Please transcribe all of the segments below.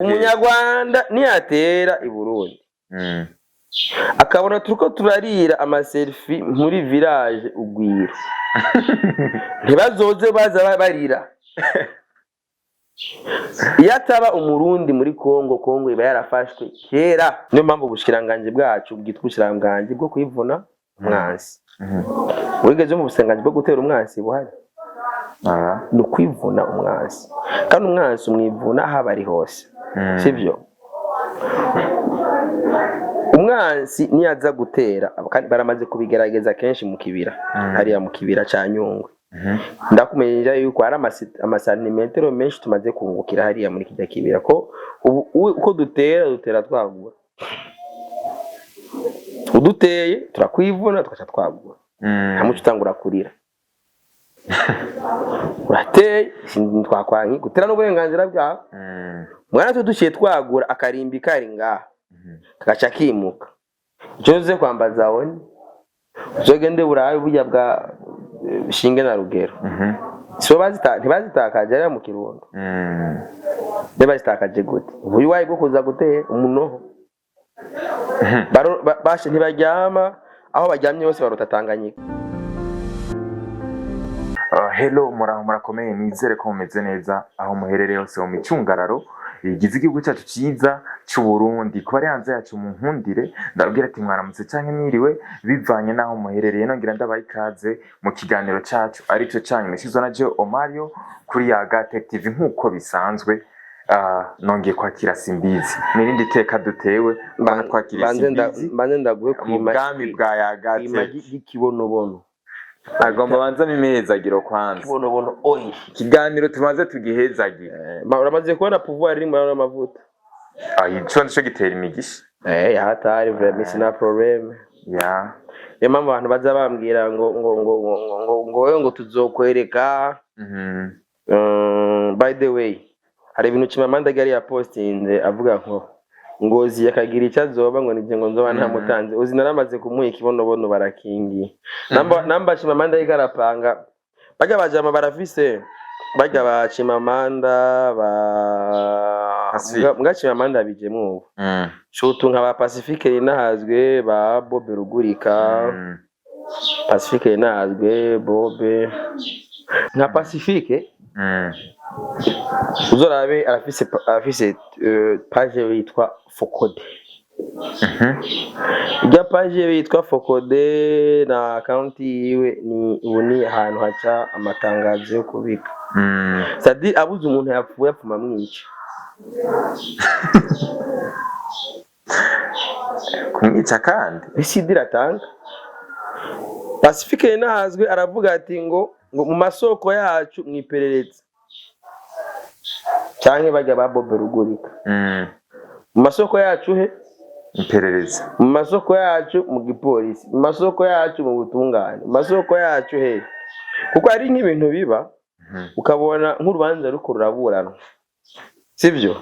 Umunyarwanda niyatera i Burundi akabona turiko turarira ama selfie muri Village Ugwiro, ntibazoze baza barira. Iyo ataba Umurundi muri Kongo, Kongo iba yarafashwe kera. Niyo mpamvu ubushikiranganji bwacu bwitwa ubushikiranganji bwo kwivuna umwansi. Wigeze mu bushikiranganji bwo gutera umwansi buhari? Ni ukwivuna umwansi, kandi umwansi umwivuna aho aba ari hose. Sibyo? Umwansi niyaza gutera, kandi baramaze kubigerageza kenshi mu Kibira, hariya mu Kibira ca Nyungwe. Ndakumenyesha yuko hari amasantimetero menshi tumaze kungukira hariya muri kirya kibira, ko ubu uko dutera, dutera twagura. Uduteye turakwivuna, tugaca twagura. Hamwe utangura kurira, urateye twakwanki gutera n'uburenganzira bwawe. Mwana twe duciye twagura akarimbi kari ngaha, kagaca kimuka. Ico uze kwambaza wone, uzogende burabe burya bwa Shinge na Rugero. Sibo bazita, ntibazitakaje hariya mu Kirundo? Mbe bazitakaje gute? Ubu wayi bwo kuza gutera umunoho. Bashe ntibaryama, aho baryamye bose barota Tanganyika. Hello, muraho, murakomeye? Nizere ko mumeze neza aho muherereye hose mu micungararo igize igihugu cyacu cyiza cy'u Burundi. Kuba ari hanze yacu, mu nkundire ndababwira ati mwaramutse canke mwiriwe, bivanye n'aho muherereye. Nongera ndabaha ikaze mu kiganiro cacu arico canyu nashizwe na Joe Omario kuri Yaga Tech TV. Nk'uko bisanzwe, nongeye kwakira Simbizi. N'irindi teka dutewe mbana twakiriye Simbizi Mbanze ndaguhe mu kwima bwami bwa Yaga kwima Tech. Y'ikibonobono. Agomba banzamo imihezagiro kwanza. Kibonobono oil. Ikiganiro tumaze tugihezagire. Uramaze kubona pouvoir iri muri amavuta. Ah, ico nico gitera imigisha. Yahatari vraiment, sina problème. Niyo mpamvu abantu baza bambwira ngo wewe ngo tuzokwereka. By the way, hari ibintu Chimamanda yari yapostinze avuga ngo Ngozi akagira icyo azoba, ngo nije ngo nzoba ntamutanze. Uzi naramaze kumuha ikibonobono, barakingiye. Namba Chimamanda yariko arapanga, barya bajama barafise, barya ba Chimamanda ba Pacifique. Mbwa Chimamanda bijemwo ubu. Shutu nka ba Pacifique Rinahazwe, ba Bobe Rugurika. Pacifique Rinahazwe, Bobe, nka Pacifique uzorabe arafise page yitwa Fokode. Irya page yitwa Fokode na account yiwe ni ubu ni ahantu haca amatangazo yo kubika. Sadi abuze umuntu yapfuye, apfuma amwica. Kumwica kandi. Isi iratanga Pacifique Rinahazwe aravuga ati ngo mu masoko yacu mwiperereza, canke barya ba Bobe Rugurika. Mu masoko yacu he? Iperereza. Mu masoko yacu mu gipolisi, mu masoko yacu mu butungane, mu masoko yacu he? Kuko hari nk'ibintu biba, ukabona nk'urubanza ruko ruraburanwa, sivyo?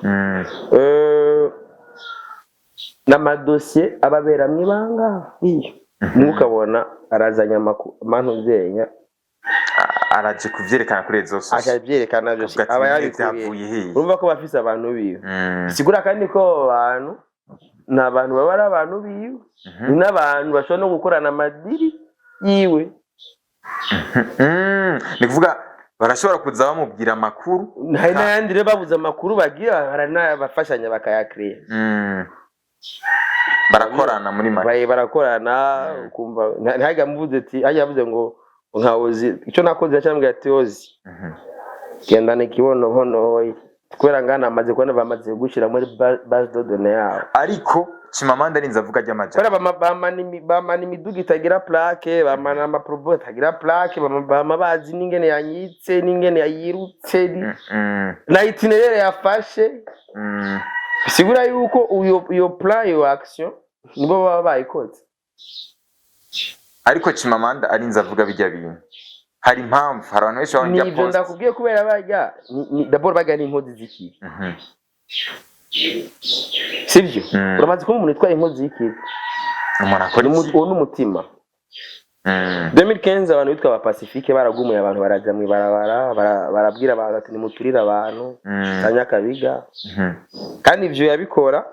N'amadosiye aba abera mw'ibanga, iyo umwe ukabona arazanye amantubyenya. Araje kuvyerekana kuri réseaux sociaux. Akabyerekana byose. Akavuga ati, Aba "Bimwe yabikuye. vyavuye hehe?" Urumva ko bafise abantu biwe. Sigura kandi ko abo bantu ni abantu baba ari abantu biwe, ni n'abantu bashobora no gukorana ama deal yiwe. Ni kuvuga barashobora kuza bamubwira amakuru. Hari n'ayandi rero babuze amakuru bagira, baranabafashanya bakayakiriya. Barakorana muri make. Barakorana, ukumva ntihajya amuvuze ati, hajya avuze ngo nka Ozi icyo nakoze, yacambwira ati: "Ozi, gendana ikibonobono, kubera ngana amaze kubona bamaze gushira muri base de données yabo." Ariko Chimamanda arinze avuga ry'amajambo. Kubera bamana imiduga itagira plaque, bamana amaprobo atagira plaque, bama bazi n'ingene yanyitse, n'ingene yayirutse, na itinéraire yafashe. Bisigura yuko iyo plan, iyo action, nibo baba bayikoze. Ariko Chimamanda arinze avuga bijya bintu, hari impamvu. Hari abantu benshi babona Ni irya ivyo post. ndakubwiye, kubera barya d'abord barya n'inkozi z'ikibi. Sivyo? Uramaze kuba umuntu witwa inkozi y'ikibi? Umuntu akora iki? Uwo n'umutima. 2015 abantu bitwa aba Pacifique baragumuye abantu, baraja mw'ibarabara, barabwira abantu ati nimuturire abantu za Nyakabiga. Kandi ivyo yabikora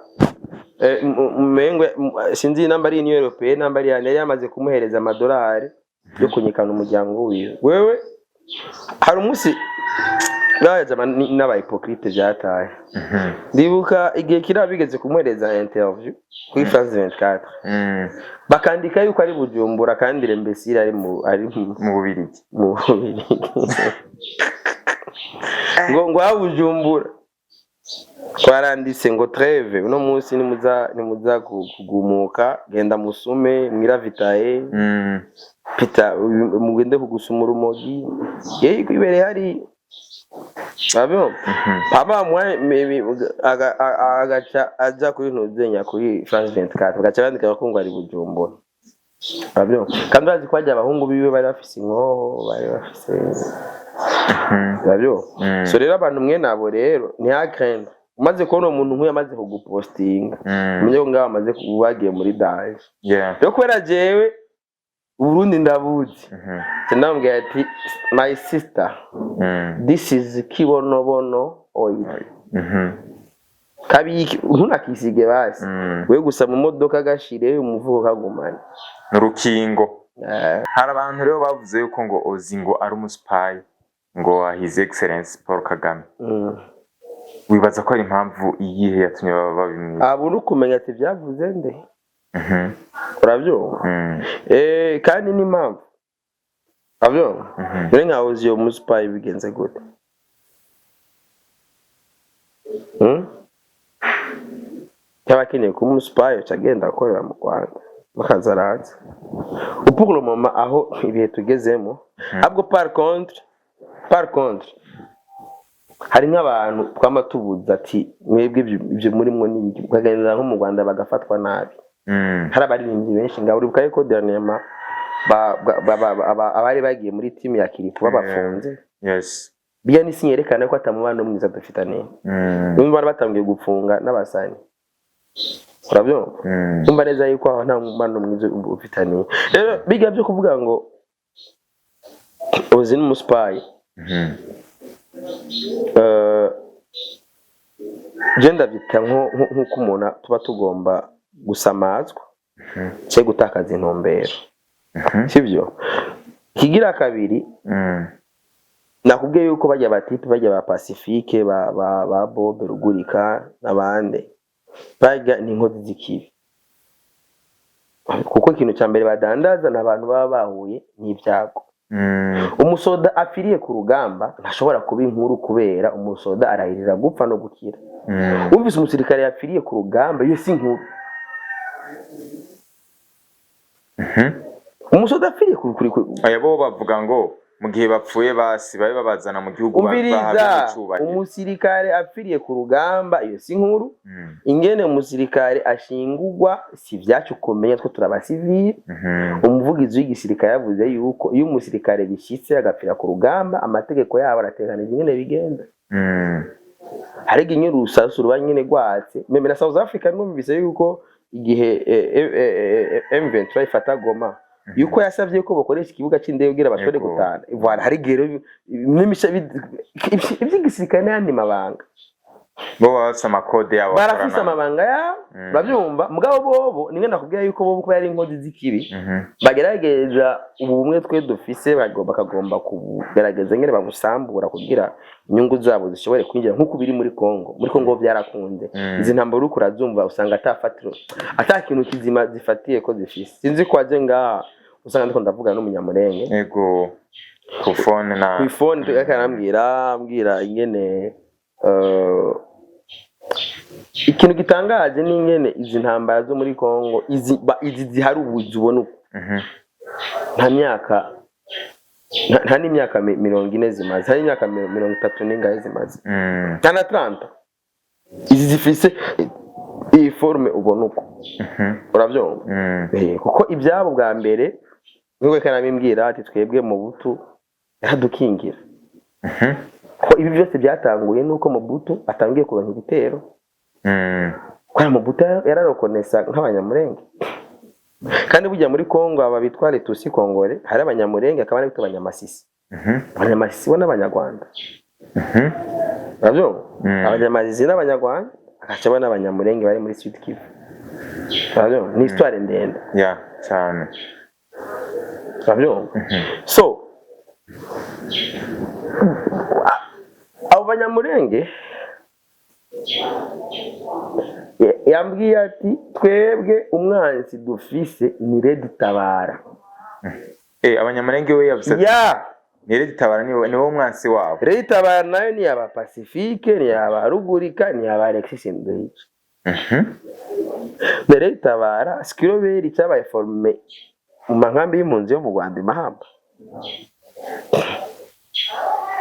umengo sinzi namba ari Union Européenne, namba ari yari yamaze kumuhereza amadolari yo kunyikana umuryango wiwe. Wewe hari umunsi baje n'aba hypocrite vyataye. Ndibuka igihe kiriya bigeze kumuhereza interview kuri France 24, bakandika yuko ari Bujumbura kandi l'imbécile ari mu mu Bubirigi. Mu Bubirigi, ngo aho Bujumbura twaranditse ngo trêve uno munsi, nimuza kugumuka, genda musume mwiravitaye. Peter mugende kugusuma urumogi yewe kwibereye hari abyo. Papa mwe agaca aja kuri ntuzenya kuri France 24, bagaca bandika ko ngo ari Bujumbura. Abyo kandi bazi ko hajya abahungu biwe bari bafise inkoho, bari bafise abyo. So rero abantu mwe nabo rero ntihakende umaze kubona umuntu nk'uyu amaze kugupostinga, umenye ko ngaho amaze bagiye muri danger. Rero kubera jewe Uburundi ndabuzi, ndamubwira ati: "My sister, this is kibonobono oil." Kabiki ntunakisige basi. We gusa mu modoka gashire umuvuko kagumane. N'urukingo. Eh. Hari abantu rero bavuze yuko ngo Ozi ngo ari umuspy ngo wa His Excellence Paul Kagame. Wibaza ko ari impamvu iyihe yatumye baba babimwita? Abo uri kumenya ati byavuze nde? Urabyumva? Mm. Kandi n'impamvu, urabyumva? Mhm. None nka Ozi yo muspy bigenze gute? Yaba akeneye kuba umuspy aca agenda akorera mu Rwanda bakaza araza. Pour le moment aho ibihe tugezemo, ahubwo par contre hari nk'abantu twama tubuza ati mwebwe ibyo murimwo n'ibiki, ukagendera nko mu Rwanda bagafatwa nabi. Hari abaririmbyi benshi ngaho, uribuka yuko dernièrement abari bagiye muri team ya Kirikou babafunze. Biya ni sinyerekana ko atamubano mwiza dufitaniye. Nimba bari batangiye gufunga n'abasani, urabyumva? Mm. Umva neza yuko aho nta mubano mwiza ufitaniye. Rero biga byo kuvuga ngo Ozi ni umuspy, je ndabyita nk'uko umuntu tuba tugomba gusamazwa cyangwa gutakaza intumbero. Sibyo? Kigira kabiri, nakubwiye yuko bajya batipe bajya ba Pacifique, ba Bob Rugurika n'abandi bajya ni inkozi z'ikibi, kuko ikintu cya mbere badandaza ni abantu baba bahuye n'ibyago. Umusoda apfiriye ku rugamba ntashobora kuba inkuru, kubera umusoda arahirira gupfa no gukira. Wumvise umusirikare yapfiriye ku rugamba, iyo si inkuru. Umusoda apfiriye ku Aya bo bavuga ngo mu gihe bapfuye basi babe babazana mu gihugu Umviriza. bahabwe icubahiro. Umusirikare apfiriye ku rugamba, iyo si inkuru. Ingene umusirikare ashingurwa si ibyacu kumenya, two turabasivili. Umuvugizi w'igisirikare yavuze yuko iyo umusirikare bishyitse agapfira ku rugamba, amategeko yabo arateganije ingene bigenda. Hari igihe nyine urusasu ruba nyine rwatse, même na South Africa numvise yuko igihe M23 ifata Goma, yuko yasavye ko bakoresha ikibuga c'indege kugira bashobore gutana. Voilà, hari igihe rero ivy'igisirikare n'ayandi mabanga. Bo baba bafise amakode yabo Barafise bakorana. amabanga yabo. Urabyumva? Mugabo bobo nimwe nakubwira yuko bobo kuba ari inkozi z'ikibi, bagerageza ubumwe twe dufise, bakagomba kubugerageza ngene babusambura kugira inyungu zabo zishobore kwinjira, nk'uko biri muri Congo. Muri Congo byarakunze. Izi ntambara uriko urazumva, usanga ata fatiro, ata kintu kizima zifatiye ko zifise. Sinzi ko waje ngaha usanga ndiko ndavugana n'umunyamurenge Ego, ku phone na ku phone, arambwira ambwira ingene ikintu gitangaje ni ingene izi ntambara zo muri Congo, izi zihari ubu zibona uko, nta myaka nta n'imyaka 40 zimaze, nta n'imyaka 30 n'ingahe zimaze, nta na 30. Izi zifise iyi forme ubona uko. Urabyumva? Mm. Kuko ibyabo bwa mbere nubwo kanabimbwira ati twebwe Mobutu yaradukingira, ko ibi byose byatanguye nuko Mobutu atangiye kuronka ibitero, kubera Mobutu yararokonesa nk'abanyamurenge. Kandi burya muri Kongo aba bitwa les Tutsi congolais, hari Abanyamurenge, hakaba n'abitwa Abanyamasisi. Abanyamasisi bo n'Abanyarwanda. Urabyumva? Mm. Abanyamasisi n'Abanyarwanda, hagaca bo n'Abanyamurenge bari muri Sud Kivu. Urabyumva? Ni histoire ndende. Ya, cyane. Urabyumva? So abo Banyamurenge yambwiye ati: "Twebwe umwansi dufise ni Red Tabara." Abanyamurenge we yavuze ati Ya. Ni Red Tabara, niwe mwansi wabo. Red Tabara nayo ni aba Pacifique, ni aba Rugurika, ni aba Alexis Nduhije. Mbere Tabara Sikiroberi cyabaye formé mu mankambi y'impunzi yo mu Rwanda i Mahamba.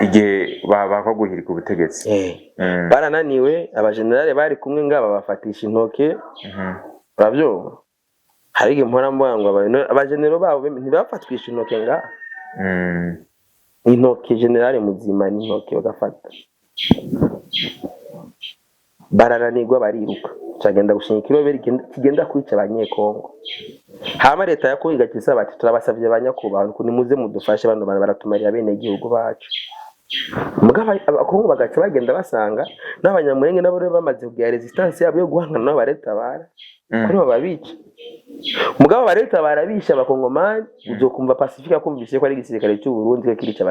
Igihe bakwa guhirika ubutegetsi. Barananiwe, abajenerali bari kumwe ngaba bafatisha intoke. Urabyumva? Hari igihe mpora mbona ngo abajenero babo ntibafatwisha intoke ngaha. Intoke, generale muzima n'intoke bagafata, barananirwa, bariruka, cagenda gushinga ikiroberi kigenda kwica Abanyekongo. Hama leta ya Kongo igaca isaba ati: "Turabasavye banyakubahwa, nimuze mudufashe, bano bantu baratumarira bene gihugu bacu." Mugabo Abakongo bagaca bagenda basanga n'Abanyamurenge nabo rero bamaze kugira résistance yabo yo guhangana n'abaretabara kuri bo babica. Mugabo abareta barabisha Abakongomani, uzokumva Pacifique akumvise ko ari igisirikare cy'u Burundi ko kirica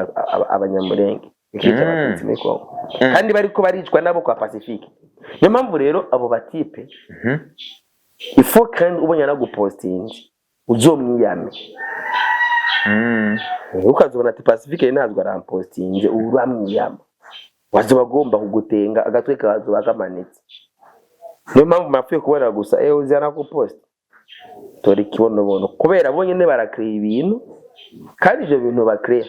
Abanyamurenge, kirica Abatutsi muri Kongo, kandi bariko baricwa nabo kwa Pacifique. Niyo mpamvu rero abo batipe, il faut kandi ubonye anagupostinze uzomwiyame. Ukazobona ati Pacifique ntazwi arampostinze, uramwiyama, wazoba agomba kugutenga agatwe kazoba kamanitse. Niyo mpamvu mapfuye kubona gusa uzi anaguposta, tora ikibonobono, kubera bo nyene barakrea ibintu, kandi ivyo bintu bakrea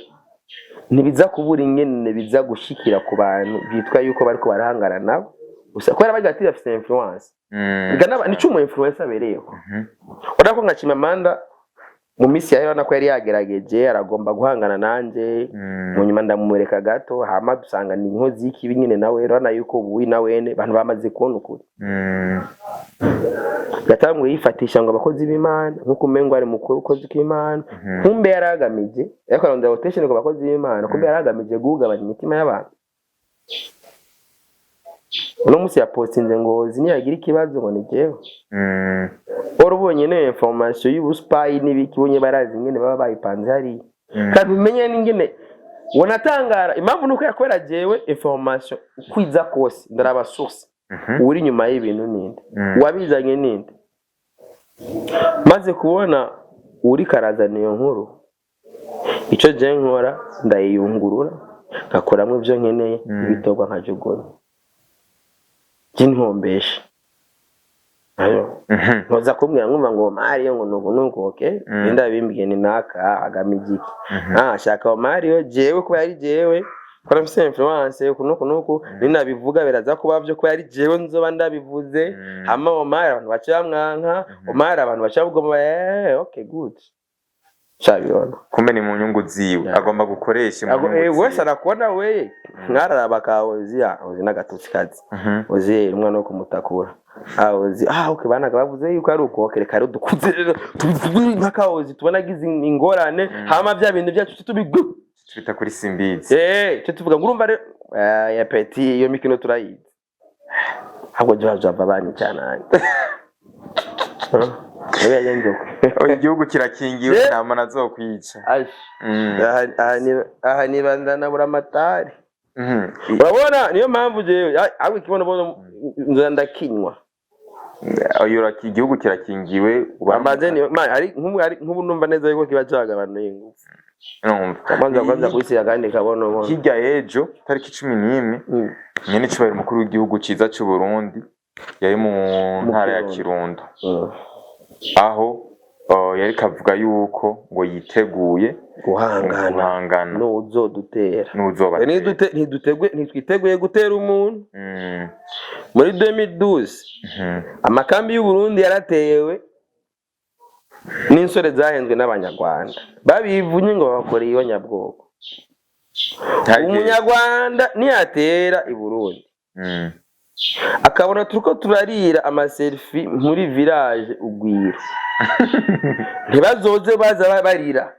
ntibiza kubura ingene biza gushikira ku bantu bitwa yuko bariko barahangana nabo gusa, kubera bagira ati bafise influence. Nico umu influencer abereyeho. Urabona ko nka Chimamanda mu minsi yahera, urabona ko yari yagerageje, aragomba guhangana nanje. Mu nyuma ndamumureka gato, hama dusanga ni inkozi y'ikibi nyine nawe. Urabona yuko ubu na wene abantu bamaze kubona ukuri. Yatanguye yifatisha ngo abakozi b'Imana, nk'uko umengo ari mukuru ukozi k'Imana. Kumbe yari agamije, ariko arondera rotation ku bakozi b'Imana, kumbe yari agamije guhugabanya imitima y'abantu. Uno munsi yapostinze ngo niyagira ikibazo ngo ni jewe. Ora ubonye niyo information y'ubuspy n'ibiki, bonye barazi ingene baba bayipanze hariya. Kandi umenye n'ingene wonatangara. Impamvu nuko yakorera jewe information ukwiza kose, ndaraba source, uri inyuma y'ibintu ninde, uwabizanye ninde. Maze kubona uri karazana iyo nkuru, ico je nkora ndayiyungurura, ngakoramo ivyo nkeneye, ibitorwa nkajugunya, je ntombesha ayo. Ntoza kumbwira nkumva ngo Mario ngo nuku nuku, okay. Nda bimbwiye ni naka agamije iki? Ah, shaka Mario jewe kuba yari jewe ko nafise influence uku nuku nuku, ninabivuga biraza kuba vyo kuba yari jewe nzoba ndabivuze. Hama Omar abantu baca bamwanka. Omar abantu baca bavuga okay, good, shabibona. Kumbe ni mu nyungu ziwe. Agomba gukoresha mu nyungu wese ziwe. Arakubona we mwararaba ka Ozi, ah, Ozi n'agatutsi kazi. Ozi umwana wo kumutakura, ah, Ozi, ah, okay, banaga bavuze yuko ari uko, okay, reka rero dukuze rero tubivuge nka ka Ozi tubona agize ingorane. Hama bya bintu byacu tubigu Twita kuri Simbizi. Cyo tuvuga ngo urumva rero, ya petit, iyo mikino turayizi, ahubwo jya java banyi cyane. Oya yenjoka. Oya, igihugu kirakingiwe, nta muntu azokwica. Ash. Aha niba ndanabura amatari. Urabona niyo mpamvu jewe ahubwo ikibonobono nza ndakinywa. Oya, igihugu kirakingiwe Amaze ni ma ari nk'ubu, ari nk'ubu numva neza yuko kiba cagabanuye ingufu. Numva. Kwanza kwanza kwisiga akandi kabonobono. Hirya y'ejo tariki 11, nyene icubahiro umukuru w'igihugu ciza c'u Burundi yari mu ntara ya Kirundo. Kirundo, aho yariko avuga yuko ngo yiteguye guhangana guhangana n'uzodutera. n'uzobatera. Ntitwiteguye gutera umuntu. Muri 2012, amakambi y'u Burundi yaratewe n'insore zahenzwe n'Abanyarwanda babivunye ngo babakoreye ihonyabwoko. Umunyarwanda niyatera i Burundi, Akabona turiko turarira ama selfie muri Village Ugwiro, ntibazoze baza barira.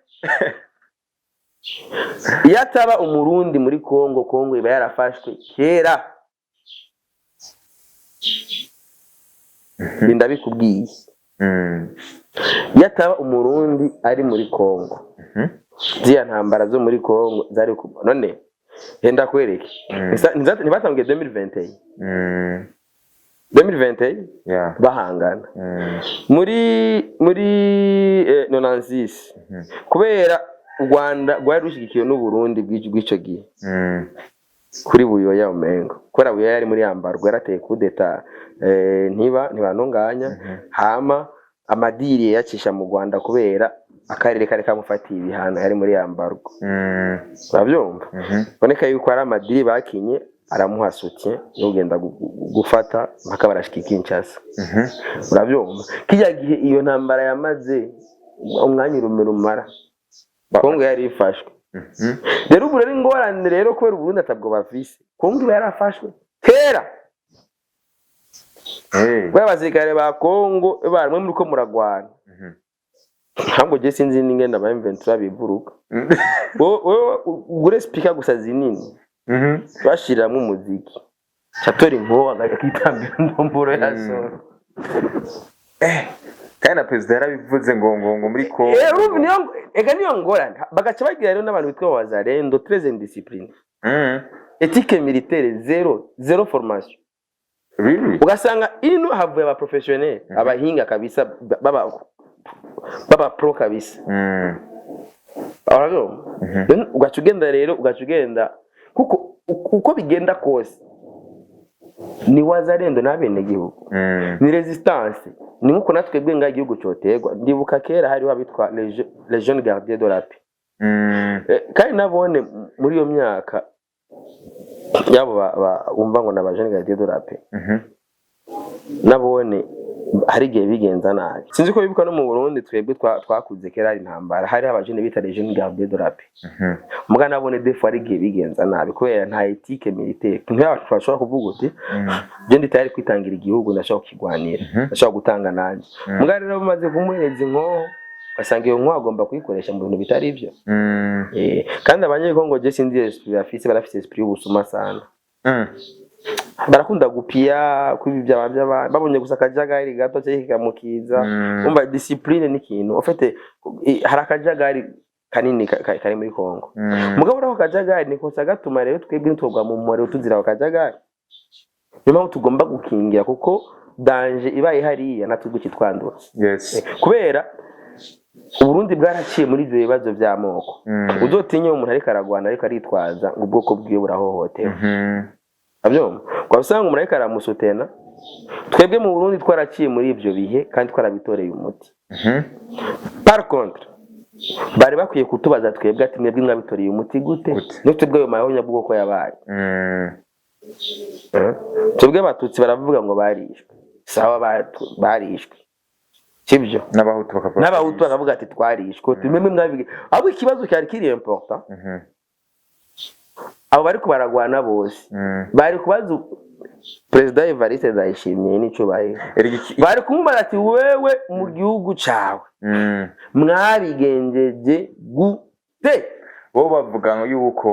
Iyo ataba Umurundi muri Kongo, Kongo iba yarafashwe kera. Ibi ndabikubwiye. Iyo ataba Umurundi ari muri Kongo, ziriya ntambara zo muri Kongo zari none henda kwereke. Ntibatanguye 2021? 2021 bahangana muri 96, kubera u Rwanda rwari rushigikiwe n'Uburundi bw'ico gihe kuri Buyoya umengo, kubera Buyoya yari muri embargo, yarateye kudeta, ntiba ntibantunganya. Hama amadiri yacisha mu Rwanda kubera akarere kari kamufatiye ibihano, yari muri embargo. Urabyumva? Mhm. Boneka yuko ari amadiri bakinye, aramuha soutien yo kugenda gufata mpaka barashika i Kinshasa. Urabyumva, kijya gihe iyo ntambara yamaze umwanya urume rumara, Kongo yari ifashwe. Rero ubu rero ingorane rero, kubera Uburundi atabwo bafise, Kongo iba yarafashwe kera. Kubera abasirikare ba Kongo baramwe muri ko muragwana, ntabwo je sinzi n'ingene aba M23 bivuruka. Wowe ugure speaker gusa zinini, bashiramwo umuziki, catora inkoho akitambira ndomboro ya soro. Kandi na perezida yarabivuze ngo muri Kongo. Urumva niyo ega niyo ngorane, bagaca bagira rero n'abantu bitwa Wazalendo, très indiscipliné, éthique militaire zéro, zéro formation. Really? Ugasanga ino havuye aba professionnel, abahinga kabisa, baba pro kabisa. Urabyumva? Mhm. Then ugaca ugenda rero, ugaca ugenda kuko uko bigenda kose ni Wazalendo n'abenegihugu, ni résistance, ni nkuko natwe twebwe ngaha igihugu cyoterwa. Ndibuka kera hariho abitwa les jeunes gardiens de la paix. Kandi nabone muri iyo myaka yabo bumva ngo ni aba jeunes gardiens de la paix, nabone hari igihe bigenza nabi. Sinzi ko bibuka no mu Burundi, twebwe twakuze kera hari intambara, hariho abajene bita les jeunes gardiens de la paix. Muga nabone des fois hari igihe bigenza nabi kubera nta éthique militaire. Nk'abantu bashobora kuvuga uti: "Je ndi tayari kwitangira igihugu, ndashobora kukigwanira, ndashobora gutanga nanjye." Muga rero bamaze kumuhereza inkoho, ugasanga iyo nkoho agomba kuyikoresha mu bintu bitari byo. Kandi Abanyekongo, je sinzi esprit bafise, barafise esprit y'ubusuma sana. Barakunda gupiya kwiba ivyaba by'abandi, babonye gusa akajagari gato cyangwa kikamukiza. Umva, discipline ni ikintu ufite, hari akajagari kanini kari muri Kongo. Mugabo uraho akajagari ni kosa gatuma rero twebwe ntitwogwa mu muriro tuzira ako kajagari. Niyo mpamvu tugomba gukingira, kuko danger ibaye hariya natwe twandura. Kubera Uburundi bwaraciye muri ivyo bibazo vy'amoko. Uzotinye umuntu ariko aragwana ariko aritwaza ngo ubwoko bwiwe burahohotewe. Abyumva, ukaba usanga umuntu ariko aramusutena. Twebwe mu Burundi twaraciye muri ivyo bihe kandi twarabitoreye umuti. Par contre bari bakwiye kutubaza twebwe ati: "Mwebwe mwabitoreye umuti gute?" Gute? Niyo twebwe ayo mahonyabwoko yabaye. Twebwe Abatutsi baravuga ngo barishwe, sawa, barishwe, sibyo? N'Abahutu bakavuga. N'Abahutu bakavuga ati: "Twarishwe." Tumwe mwabige ahubwo ikibazo cyari kiri important. Abo bariko baragwana bose bari kubaza Perezida Evariste Ndayishimiye n'icubahiro, Erega bari kumubaza ati: "Wewe mu gihugu cawe mwabigenjeje gute?" Bo bavuga ngo yuko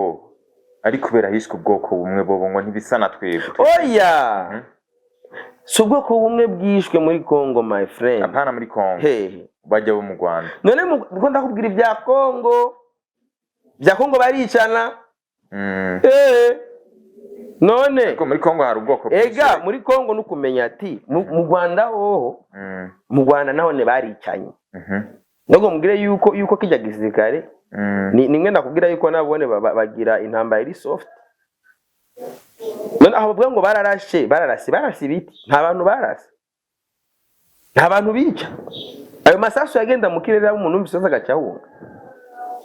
ari kubera hishwe ubwoko bumwe, bobo ngo ntibisa na twebwe. Oya, si ubwoko bumwe bwishwe muri Congo, my friend. Apana muri Congo. Hehe? Bajya bo mu Rwanda. None ko ndakubwira ibya Congo, bya Congo baricana. None Ariko muri Congo hari ubwoko bwinshi. Ega muri Congo nukumenya ati mu Rwanda hoho, mu Rwanda nahone baricanye. Nubwo mubwire yuko kijya gisirikare, ni nimwe nakubwira yuko nabone bagira intambara iri soft. None aho bavuga ngo bararashe, bararase, barase ibiti, nta bantu barase, nta bantu bica. Ayo masasu yagenda mu kirere, aho umuntu wumvise agaca ahunga,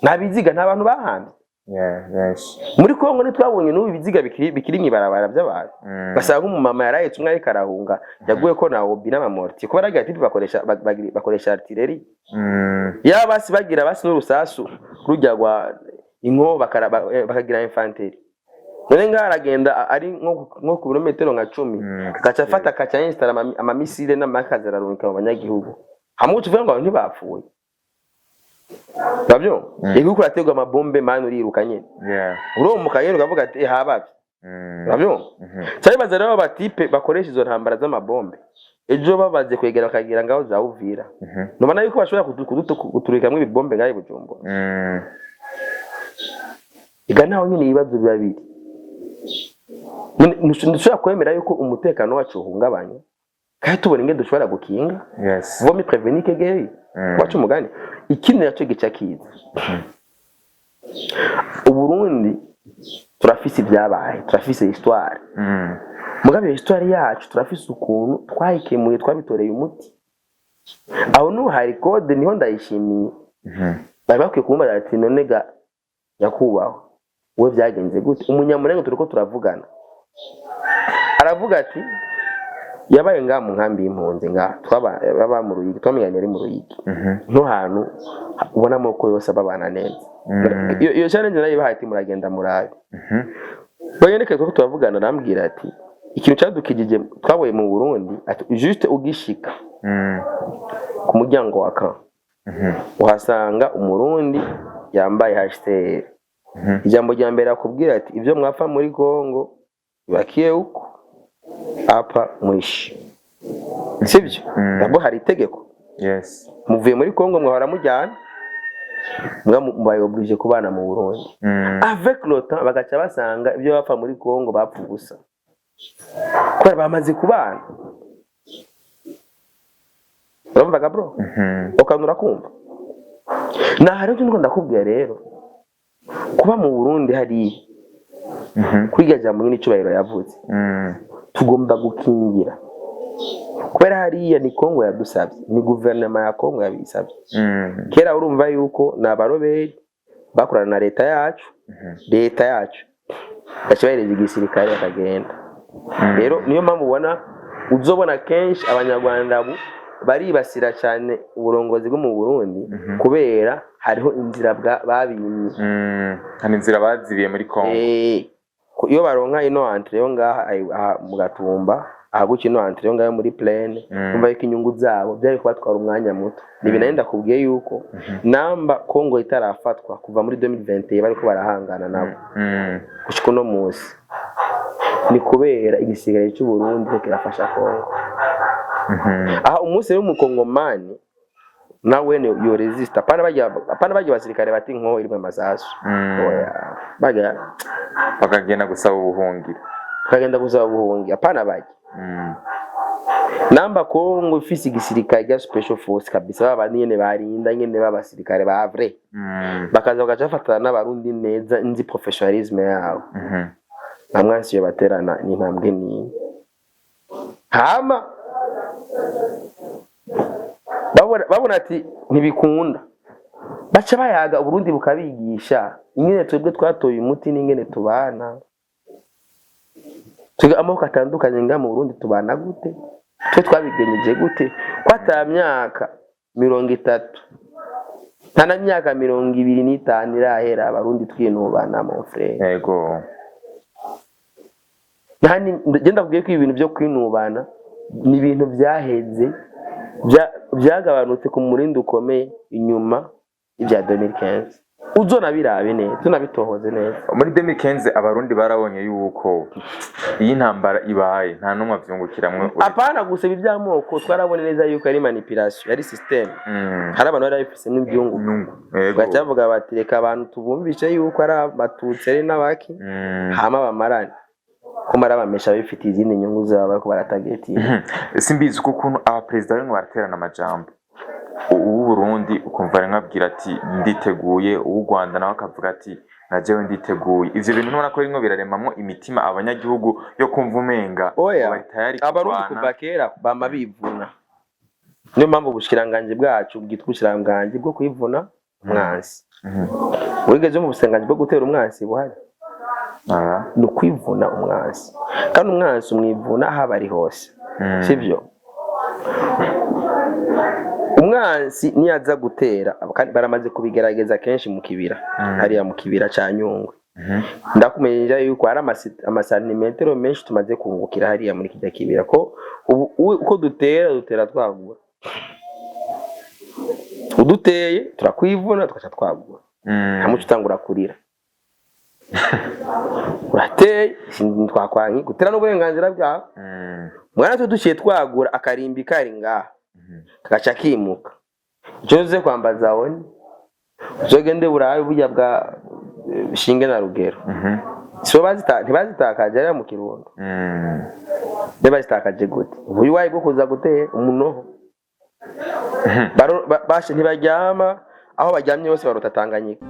nta biziga, nta bantu bahambye. Yeah, benshi. Muri Kongo ntitwabonye n'ubu ibiziga bikiri mw'ibarabara by'abantu? Basanga umumama yarahetse umwe ariko arahunga, yaguye ko na obus n'ama mortier, kuba aragira ati bakoresha bakoresha artillerie. Yaba basi bagira basi n'urusasu rujya rwa inkoho, bakagira infanterie. None ngaho aragenda ari nko ku birometero nka 10, agaca afata, akaca yinstalla ama missiles n'amakazi, ararungika mu banyagihugu, hamwe uca uvuga ngo abantu ntibapfuye. Nabyo igihugu uraterwa amabombe, mani, uriruka nyene, uromuka nyene, ukavuga ati: "Eh, habavye." Urabyumva? Mhm. Cyane rero aba types bakoresha izo ntambara z'amabombe, ejo babaze kwegera bakagira ngaho za Uvira, nubona yuko bashobora kuturikamwo ibibombe ngaho i Bujumbura. Ega naho nyine ibibazo biba biri. None ntushobora kwemera yuko umutekano wacu uhungabanya kandi tubona ingene dushobora gukinga. Vaut mieux prévenir que guérir. Wacu umugani. Ikindi nacyo gica kiza, Uburundi turafise ibyabaye, turafise histoire. Mugabe iyo histoire yacu turafise ukuntu twayikemuye, twabitoreye umuti. Aho nubu hari code, niho ndayishimiye. Bari bakwiye kumubaza ati: "None ga nyakubahwa, wowe byagenze gute?" Umunyamurenge turiko turavugana aravuga ati yabaye ngaha mu nkambi y'impunzi ngaha, twaba baba mu Ruyigi, twamenyanye ari mu Ruyigi. No hantu ubona amoko yose ababana neza. Iyo challenge nayo ibahaye ati: "Muragenda murabe." Bagende ko turavugana, arambwira ati ikintu cyadukijije twaboye mu Burundi, ati juste ugishika ku muryango wa camp, uhasanga Umurundi yambaye HCR. Ijambo rya mbere akubwira ati: "Ibyo mwapfa muri Congo bibakiye uko apa mwishi, sibyo?" Nabwo hari itegeko. Muvuye muri Congo, mwahora mujyana, mwa mubaye obligé kubana mu Burundi. Avec le temps bagaca basanga ibyo bapfa muri Congo bapfa ubusa, kubera bamaze kubana. Urumvaga, bro? Mhm. Ukanura kumva naha rero niko ndakubwira rero, kuba mu Burundi hariya, kuri irya jambo nyine icyubahiro yavuze, tugomba gukingira, kubera hariya ni Kongo yadusabye, ni guverinoma ya Kongo yabisabye. Kera urumva yuko ni abaroberi bakorana na leta yacu. Leta yacu gaca bahereza igisirikare bakagenda. Rero niyo mpamvu ubona, uzobona kenshi Abanyarwanda ubu baribasira cyane uburongozi bwo mu Burundi, kubera hariho inzira babimye. Hari inzira bazibiye muri Congo. Iyo baronka ino entrée yo ngaha, aha mu Gatumba, ahaguca ino entrée yo ngaha muri plaine, umva yuko inyungu zabo byari kubatwara umwanya muto. Ni ibintu ndakubwiye yuko namba Kongo itarafatwa kuva muri 2021 bariko barahangana nabo gushika uno munsi, ni kubera igisirikare cy'u Burundi ko kirafasha Kongo. Aha umunsi rero Umukongomani nawe yo resista, apana bajya basirikare bati nko iri mu masasu. Oya, bajya bakagenda gusaba ubuhungiro. Bakagenda gusaba ubuhungi, apana bajya. Namba Kongo ifise igisirikare rya special force kabisa, babandi nyene barinda nyene b'abasirikare ba vrai, bakaza bagaca bafatana n'Abarundi neza, nzi professionnalisme yabo, nta mwansi yo baterana n'intambwe n'imwe. Hama babona ati ntibikunda, baca bayaga Uburundi bukabigisha ingene twebwe twatoye umuti n'ingene tubana twebwe amoko atandukanye ngaha mu Burundi, tubana gute, twe twabigenjeje gute, ko ata myaka 30, nta na myaka 25 irahera Abarundi twinubana, mon frère. Nta ndakubwiye ko ibintu byo kwinubana ni ibintu byaheze, byagabanutse ku murindi ukomeye inyuma y'ibya 2015. Uzonabirabe neza, uzonabitohoze neza. Muri 2015 Abarundi barabonye yuko iyi ntambara ibaye nta n'umwe avyungukiramwo. Apana gusa ibi by'amoko, twarabonye neza yuko ari manipulation, yari système. Hari abantu bari babifisemo ibyunguka. Inyungu, yego. Bagaca bavuga bati: "Reka abantu tubumvishe yuko ari Abatutsi ari n'abaki, hama bamarane." Ko marabamesha bifitiye izindi nyungu zabo bariko baratagetinga. Simbizi uko ukuntu abaperezida barimo baraterana amajambo. Uw'u Burundi ukumva rimwe abwira ati: "Nditeguye", uw'u Rwanda nawe akavuga ati: "Na jewe nditeguye". Ivyo bintu ntubona ko birimwo biraremamwo imitima abanyagihugu yo kumva umenga Oya, ngo bari tayari Abarundi kurwana? kuva kera bama bivuna. Niyo mpamvu ubushikiranganji bwacu bwitwa ubushikiranganji bwo kwivuna umwansi. Wigeze mu bushikiranganji bwo gutera umwansi buhari? Ni ukwivuna umwansi, kandi umwansi umwivuna aho aba ari hose. Sibyo? Umwansi niyaza gutera, kandi baramaze kubigerageza kenshi mu Kibira, hariya mu Kibira ca Nyungwe. Ndakumenyesha yuko hari amasantimetero menshi tumaze kungukira hariya muri kijya kibira, ko ubu uko dutera, dutera twagura. Uduteye turakwivuna, tugaca twagura. Hamwe utangura kurira, urateye, twakwanki gutera n'uburenganzira bwawe. Mwana twe duciye twagura akarimbi kari ngaha, kagaca kimuka. Ico uze kwambaza wone, uzogende burabe burya bwa shinge na rugero. Sibo bazita, ntibazitakaje ariya mu Kirundo? Mbe bazitakaje gute? Ubuyu wayi bwo kuza gutera umunoho. Bashe ntibaryama, aho baryamye bose barota Tanganyika.